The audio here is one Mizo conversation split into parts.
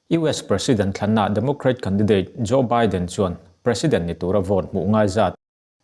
US President thlanna Democrat candidate Joe Biden chuan President ni tura vote hmuh ngai zat,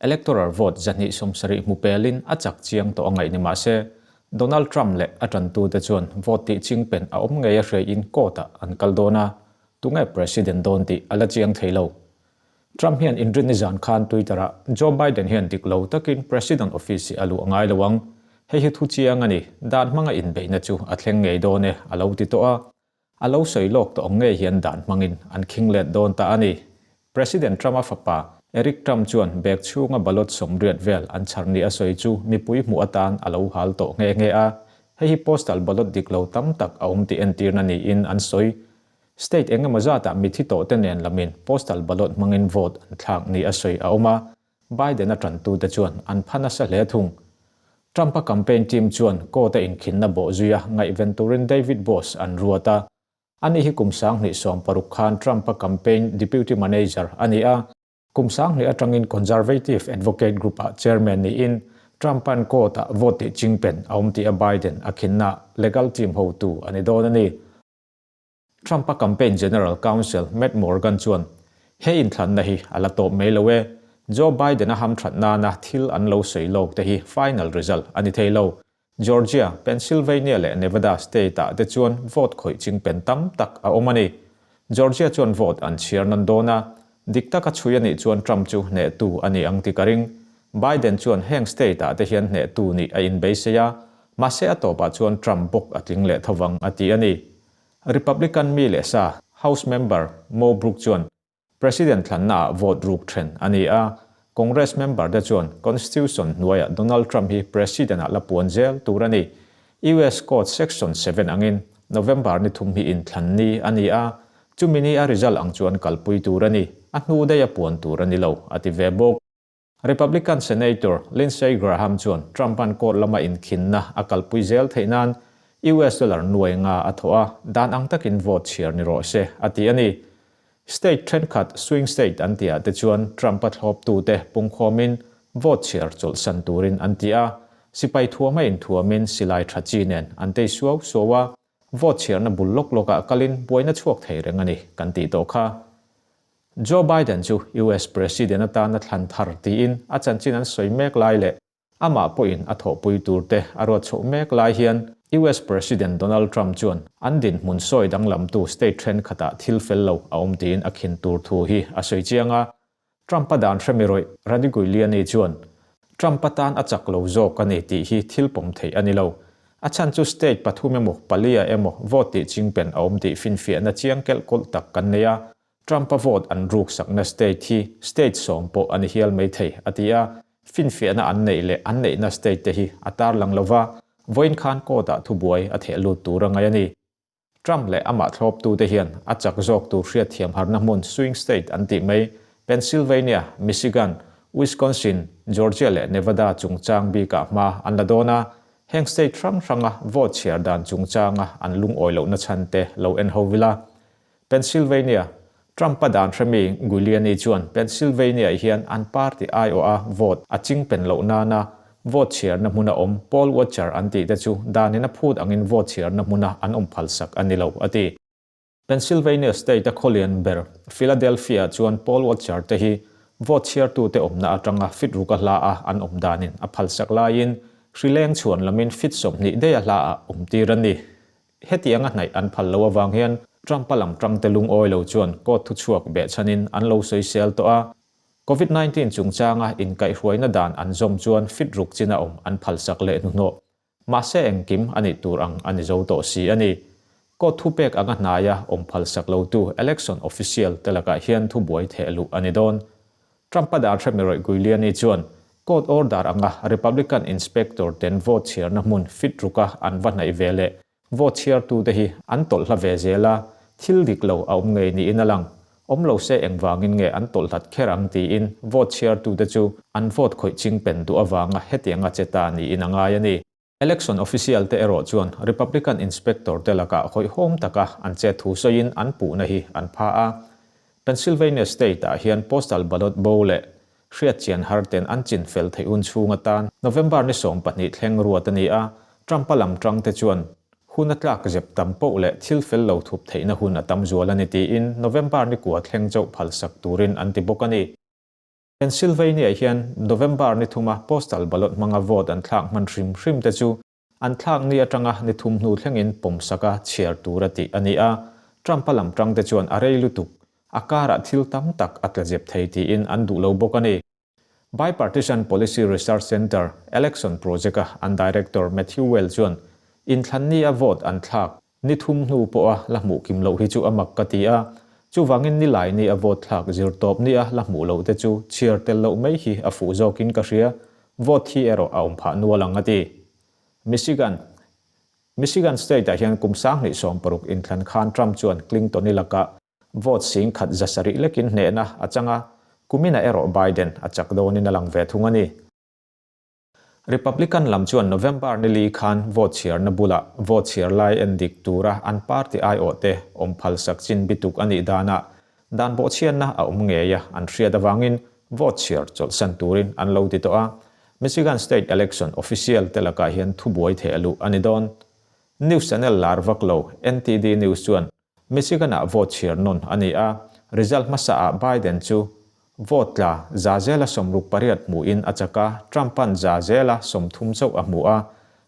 electoral vote 270 hmu pelin a chak chiang tawh a ngaih ni mah se, Donald Trump leh a tantute chuan vote tih chingpen a awm ngei a hriain court-ah an kal dawn a, tunge President dawn tih a la chiang thei lo. Trump hian inrinni zan khan Twitter-ah Joe Biden hian dik lo takin President office hi a luh a ngai lo ang, hei hi thu chiang a ni, dan hmanga inbeihna chu a thleng ngei dawn e, a lo ti tawh a. A lo sawi lawk tawh ang ngei hian dan hmangin an khing let dawn ta a ni. President Trump-a fapa Eric Trump chuan bag chhunga ballot 80 vel an chhar ni a sawi chu mipui hmuh atan a lo hal tawh nghe nghe a, hei hi postal ballot dik lo tam tak a awm tih entirna niin an sawi. State eng emaw zatah mithi tawhte nen lamin postal ballot hmangin vote an thlak ni a sawi a awm a, Biden-a tantute chuan an pha nasa hle thung. Trump-a campaign team chuan court-a inkhinna bawh zuia ngaihven turin David Boss an ruat a. Ani hi kum 2016 khan Trump-a campaign deputy manager a ni a. Kum 2000 atangin Conservative Advocate Group-ah chairman niin Trump-a'n court-ah vote tih chingpen a awm tih a Biden a khinna legal team hotu a ni dawn a ni. Trump-a campaign general counsel Matt Morgan chuan, He inthlanna hi a la tawp mai lo e. Joe Biden-a hamthat nana thil an lo sawi lawk te hi final result a ni thei lo. Georgia, Pennsylvania leh Nevada state-ah te chuan vote khawih chingpen tam tak a awm a ni. Georgia chuan vote an chhiar nawn dawn a, dik taka chhui a nih chuan Trump chu hnehtu a ni ang tih ka ring. Biden chuan heng state-ah te hian hnehtu nih a inbeisei a, mahse a tawpah chuan Trump bawk a tling leh thovang a ti a ni. Republican mi leh sa House member Mo Brooks chuan President thlannaah vote ruk then a ni a, Congress member te chuan Constitution hnuaiah Donald Trump hi President-ah la puan zel tur a ni. US Code Section 7 angin November ni thum hi inthlan ni a ni a, chumi ni a result ang chuan kalpui tur a ni, a hnu daih a puan tur a ni lo, a ti ve bawk. Republican Senator Lindsey Graham chuan Trump-a'n court lama inkhinna a kalpui zel theih nan US dollar nuai nga a thawh a, dan ang takin vote chhiar ni rawh se, a ti a ni. State thenkhat swing state an tihah te chuan Trump-a thlawptute pungkhawmin vote chhiar chawlhsan turin an ti a, sipai thuama inthuamin silai tha chi nen an tei suau suau a, vote chhiarna bul lawk lawkah kalin buaina chhuak thei reng a ni kan tih tawh kha. Joe Biden chu US President atana thlan thar tiin a chanchin an sawi mek lai leh amah pawhin a thawhpui turte a ruat chhoh mek lai hian US President Donald Trump chuan an dinhmun sawi danglamtu state thenkhatah thil fel lo a awm tiin a khin tur thu hi a sawi chiang a. Trump-a dan hremi rawih Rudy Giuliani chuan Trump-a tan a chak lo zawk a ni tih hi thil pawm theih a ni lo. A chhan chu state pathum emaw palia emaw vote tih chingpen a awm tih finfiahna chiang kelh kawlh tak kan nei a, Trump-a vote an ruksakna state hi state 10 pawh a ni hial mai thei, a ti a. Finfiahna an neih leh an neihna state te hi a tarlang lo va, vawiin khan court-ah thubuai a theh lut tur a ngaih a ni. Trump leh amah thlawptute hian a chak zawk tur hriatthiam harna hmun swing state an tih mai Pennsylvania, Michigan, Wisconsin, Georgia leh Nevada chungchang bikah hma an la dawn a, heng state hrang hranga vote chhiar dan chungchanga an lungawi lohna chhan te lo en ho vil a. Pennsylvania, Trump-a dan hremi Giuliani chuan Pennsylvania hian an party aiawha vote a chingpen loh nana vote chhiarna hmuna awm poll watcher an tih te chu danin a phut angin vote chhiarna hmuna an awm phalsak a ni lo, a ti. Pennsylvania state-a khawlian ber Philadelphia chuan poll watcher te hi vote chhiartute awmna atanga fit ruka hla a an awm danin a phalsak laiin hrileng chhuan lamin fit 20 daih a hla ah awm tir a ni. Hetianga hnaih an phal loh avang hian Trump-a lam tangte lungawi lo chuan court thuchhuak behchhanin an lo sawisel tawh a. Covid 19 chungchanga inkaihhruaina dan an zawm chuan fit ruk china awm an phalsak leh hnuhnawh. Mahse engkim a nih tur ang a ni zo tawh si a ni. Court thupek anga hnaia awm phalsak lotu election official te lakah hian thubuai theh luh a ni dawn. Trump-a dan hremi rawih Giuliani chuan court order anga Republican inspector ten vote chhiarna hmun fit ruka an va hnaih ve leh vote chhiartute hi an tawlh hla ve zel a, thil dik lo a awm ngei niin a lang. Awm lo se engvangin nge an tawlh hlat kher ang tiin vote chhiartute chu an vote khawih chingpen duh avanga hetianga che ta niin a ngai a ni. Election official te erawh chuan Republican inspector te lakah hawihhawm taka an chet thu sawiin an puhna hi an pha a. Pennsylvania state ah hian postal ballot bo leh hriatchian har ten an chin fel theih hun chhung atan November ni 12 thleng ruat a ni a, Trump-a lam tang te chuan. Hun a tlak zep tam poh leh thil fel lo thup theihna hun a tam zual a ni tiin November ni kua thleng chauh phalsak turin an ti bawk a ni. Pennsylvania hian November ni thuma postal ballot hmanga vote an thlak hman hrim hrim te chu an thlak ni atanga ni thum hnu thlengin pawmsaka chhiar tura tih a ni a, Trump-a lam tangte chuan a rei lutuk, a karah thil tam tak a tla zep thei tiin an duh lo bawk a ni. Bipartisan Policy Research Center Election Project-a an director Matthew Well chuan inthlan nia vote an thlak ni thum hnu pawha la hmuh kim loh hi chu a mak ka ti a, chuvangin nilai ni a vote thlak zir tawp nia la hmuh loh te chu chhiar tel loh mai hi a fuh zawkin ka hria, vote hi erawh a awm phah nual ang a ti. Michigan Michigan state-ah hian kum 2016 inthlan khan Trump chuan Clinton-i lakah vote sing khat 700 lekin hnehna a chang a, kuminah erawh Biden a chak dawnin a lang ve thung a ni. Republican lam chuan November ni li khan vote chhiarna bulah vote chhiar lai en dik tura an party aiawhte awm phalsak chin bituk a nih danah dan bawhchhiatna a awm ngei a an hriat avangin vote chhiar chawlhsan turin an lo ti tawh a. Michigan State Election official te lakah hian thubuai theh luh a ni dawn. News channel lar vak lo NTD News chuan Michigan-ah vote chhiar nawn a ni a, result hmasaah Biden chu vote tla za zela 68 hmuhin a chak a, Trump-a'n za zela 30 chauh a hmu a.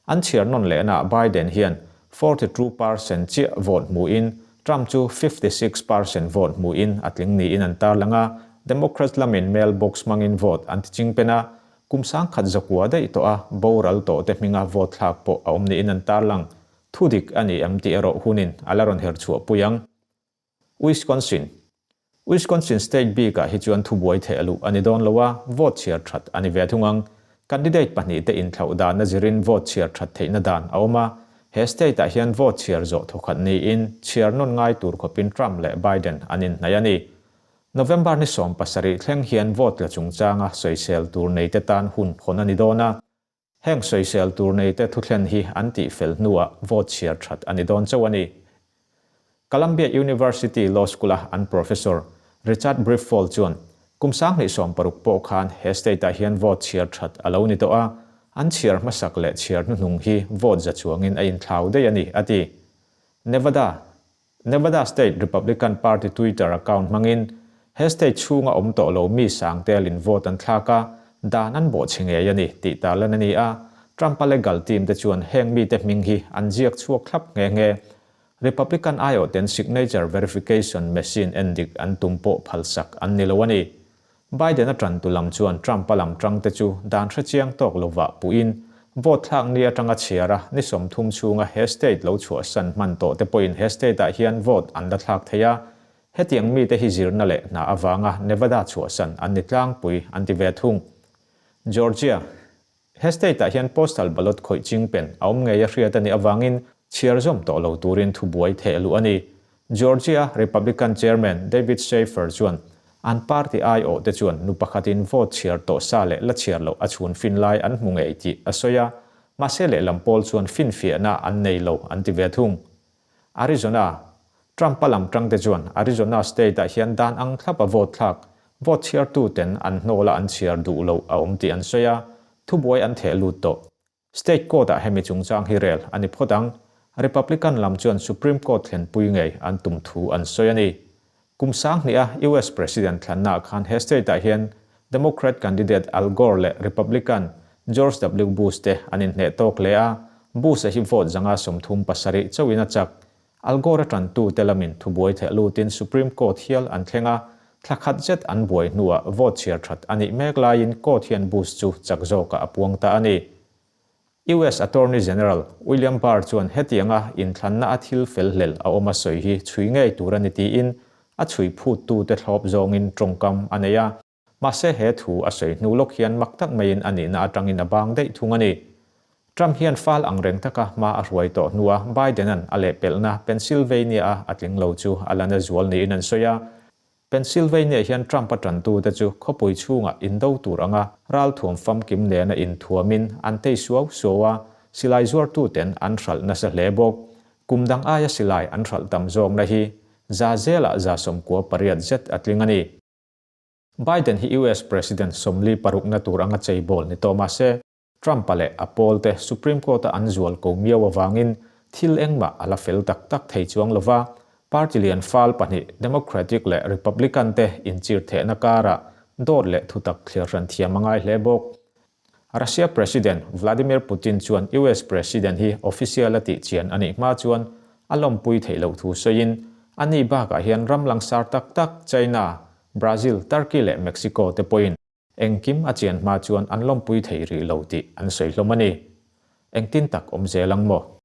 An chhiar nawn lehnaah Biden hian 42 percent chiah vote hmuhin Trump chu 56 percent vote hmuhin a tling niin an tarlang a, Democrats lamin mail box hmangin vote an tichingpen a, kum 1900 daih tawh a boral tawhte hminga vote thlak pawh a awm niin an tarlang. Thu dik a ni em tih erawh hunin a la rawn her chhuah pui ang. Wisconsin Wisconsin state bikah hi chuan thubuai theh luh a ni dawn lo a, vote chhiar that a ni ve thung ang. Candidate pahnihte inthlauh dan a zirin vote chhiar that theihna dan a awm a, he state-ah hian vote chhiar zawh thawkhat niin chhiar nawn ngai tur khawpin Trump leh Biden an inhnaih a ni. November ni 17 thleng hian vote la chungchanga sawisel tur neite tan hun hawn a ni dawn a, Heng sawisel tur neite thuthlen hi an tih fel hnuah vote chhiar that a ni dawn chauh a ni. Columbia University Law School-a an Professor Richard Briffault chuan kum 2016 pawh khan he state-ah hian vote chhiar that a lo ni tawh a, an chhiar hmasak leh chhiar hnuhnung hi vote za chuangin a inthlau daih a ni, a ti. Nevada Nevada State Republican Party Twitter account hmangin he state chhunga awm tawh lo mi sang telin vote an thlak a, dan an bawhchhe ngei a ni tih tarlan a ni a. Trump-a legal team te chuan heng mite hming hi an ziak chhuak thlap nghe nghe. Republican aiawhten signature verification machine en dik an tum pawh phalsak an ni lo a ni. Biden-a tantu lam chuan Trump-a lam tangte chu dan hrechiang tawk lovah puhin vote thlak ni atanga chhiar a, ni 30 chhunga he state lo chhuahsan hman tawh te pawhin he state-ah hian vote an la thlak thei a, hetiang mite hi zirna leh hna avanga Nevada chhuahsan an ni tlangpui an ti ve thung. Georgia. He state-ah hian postal ballot khawih chingpen a awm ngei a hriat a nih avangin chhiar zawm tawh lo turin thubuai theh luh a ni. Georgia Republican Chairman David Shafer chuan an party aiawh te chuan nu pakhatin vote chhiar tawh sa leh la chhiar loh a chhun fin lai an hmu ngei tih a sawi a, mahse lehlam pawl chuan finfiahna an nei lo an ti ve thung. Arizona, Trump-a lam tangte chuan Arizona state-ah hian dan ang thlap a vote thlak, vote chhiartuten an hnawla an chhiar duh loh a awm tih an sawi a, thubuai an theh lut tawh. State court-ah hemi chungchang hi rel a ni phawt ang. Republican lam chuan Supreme Court thlenpui ngei an tum thu an sawi a ni. Kum 2000-a US President thlannaah khan he state-ah hian Democrat candidate Al Gore leh Republican George W. Bush te an inhneh tawk hle a, Bush-a hi vote 137 chauhin a chak. Al Gore-a tantute lamin thubuai theh lutin Supreme Court hial an thleng a, thla khat zet an buai hnuah vote chhiar that a nih mek laiin court hian Bush chu chak zawkah a puang ta a ni. US Attorney General William Barr chuan hetianga inthlanna a thil fel hlel a awm a sawi hi chhui ngei tur a ni tiin a chhui phuttute thlawp zawngin tawngkam a nei a. Mahse he thu a sawi hnu lawk hian mak tak maiin a nihna atangin a bang daih thung a ni. Trump hian fal ang reng taka hma a hruai tawh hnua Biden-a'n a lehpelhna Pennsylvania-a a tling lo chu a la na zual niin an sawi a. Pennsylvania hian Trump-a tantute chu khawpui chhungah indo tur anga ralthuam famkim nena inthuamin an tei suau suau a, silai zuartuten an hralh nasa hle bawk. Kum dang aia silai an hralh tam zawkna hi za zelah 98 zet a tling a ni. Biden hi US President 46na tur anga cheibawl ni tawh mahse, Trump-a leh a pawlte Supreme Court-a an zual ko miau avangin thil engmah a la fel tak tak thei chuang lova, party lian fal pahnih Democratic leh Republican te inchirthehna karah dawt leh thutak thliar hran thiam a ngai hle bawk. Russia President Vladimir Putin chuan US President hi official a tih chian a nih hma chuan a lawmpui theih loh thu sawiin, a ni bakah hian ram langsar tak tak China, Brazil, Turkey leh Mexico te pawhin engkim a chian hma chuan an lawmpui thei rih lo tih an sawi hlawm a ni. Engtin tak awm zel ang maw?